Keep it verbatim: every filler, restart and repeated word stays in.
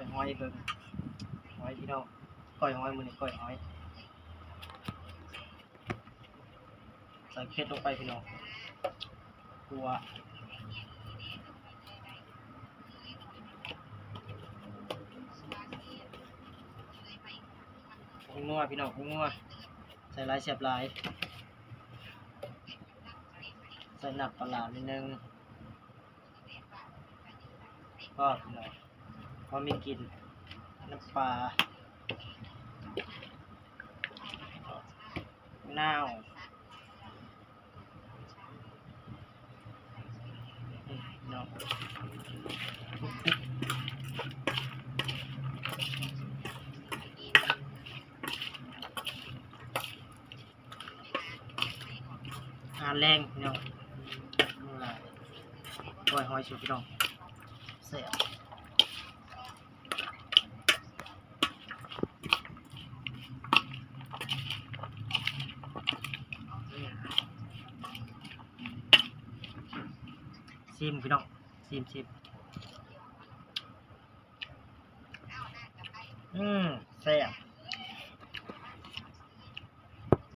ก้อยหอยเบิ่ง หอยพี่น้อง ก้อยหอย มื้อนี้ก้อยหอย ใส่เผ็ดลงไปพี่น้อง ขั่ว ผงนัวพี่น้อง ผงนัว ใส่หลายแซ่บหลาย ใส่น้ำปลาร้านิดนึง พอพี่น้อง พอมีกลิ่น น้ำปลา นาว นี่พี่น้อง อาหารแลงพี่น้อง ก้อยหอยสูตรพี่น้อง แซ่บ ซิมพี่น้อง ซิม ซิม อืม แซ่บ